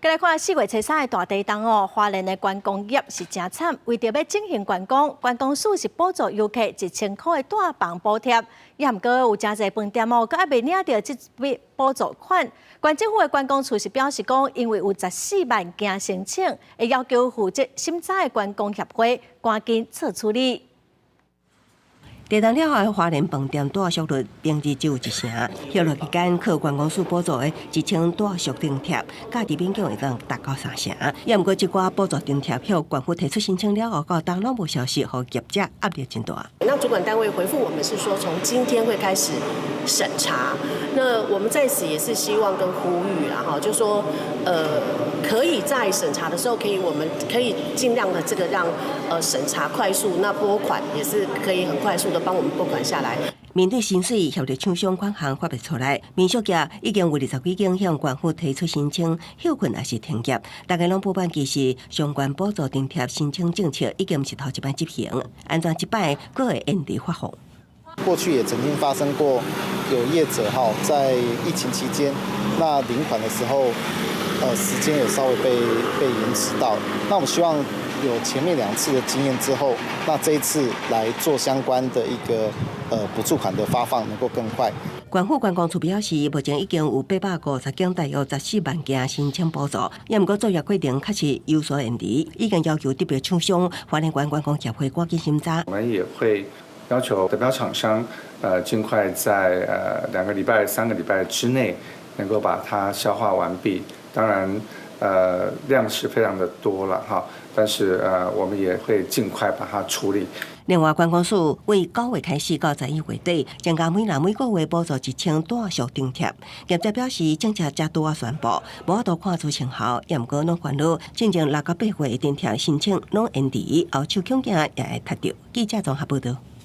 來看4月初三的大地動哦，花蓮的觀光業是誠慘，為著欲振興觀光，觀光署是補助遊客1000箍的住房補貼，也毋過有誠濟飯店哦，閣猶未領著這筆補助款。縣政府的觀光處是表示講，因為有14萬件申請，會要求負責審查的觀光協會趕緊做處理。地動了後的花蓮飯店住宿率平日只有一成，歇落期間靠觀光署補助的1000住宿津貼，家己勉強會當達到三成。也毋過這寡補助津貼向縣府提出申請了後，到今攏無消息，予業者壓力真大。那主管單位回覆我們是說，從今天會開始審查。那我們在此也是希望跟呼籲啦，哈，就是說，可以在審查的時候，可以我們可以盡量的這個讓，審查快速，那撥款也是可以很快速的幫我們撥款下來。面對薪水協力廠商款項發袂出來，民宿業已經有20幾間向縣府提出申請歇困抑是停業，大家攏不滿，其實相關補助津貼申請政策已經毋是頭一擺執行，按怎這擺閣會延遲發放？過去也曾經發生過，有業者哈在疫情期間，那領款的時候，時間有稍微被延遲到。那我們希望有前面兩次的經驗之後，那這一次來做相關的一個補助款的發放能夠更快。縣府觀光處表示，目前已經有850間大約14萬件申請補助，也毋過作業過程確實有所延遲，已經要求得標廠商花蓮縣觀光協會趕緊審查。我們也會要求得標廠商，盡快在2個禮拜、3個禮拜之內，能夠把它消化完畢。當然，量是非常的多了哈，但是我們也會盡快把它處理。另外，觀光署為9月開始到11月底，增加每人每個月補助1000住宿津貼。業者表示，政策才拄仔宣布，無法度看出成效，也毋過攏煩惱，進前6到8月的津貼申請攏延遲，後手恐驚也會窒著。記者綜合報道。